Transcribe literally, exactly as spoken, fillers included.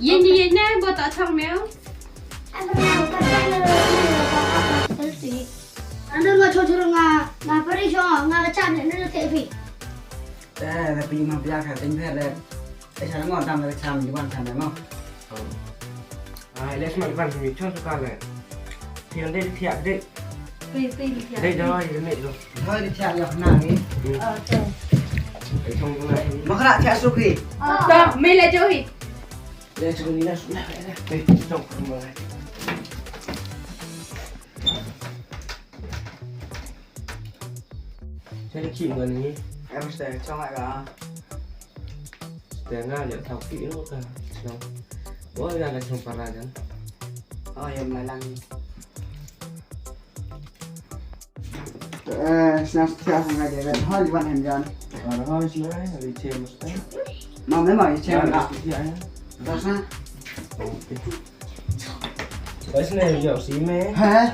Yin yin ne bo ta thang meo. Ando nga chong chong nga, nga pari chong nga ka chan ne ne te phi. Eh, tapi ma pia ka ting pher le. Eh, sa ngo tam le cham di wan cham mo. Ai, le sma ban mi chong su ka le. Ti de ti de. Ti ti ti. De do, de me do. Hoi, di thiah yoh na ni. Ai, chong na ni. Ma kra thiah su ki. To, me le jo hi. Le chong ni na su na. Eh, chong na. Chari ki mo ni. Em ste chong ka. Ste nga le thau ki no ka. Chong. Bo nga ka chong para jan. Oh, ya malang. Eh, sna stia sa nga de, hoi wan hem jan. Ara hoi sna, ri chem sna. Ma me ma, i chem na. Ya, ya. Da sa. Bas ne yo si me. Ha?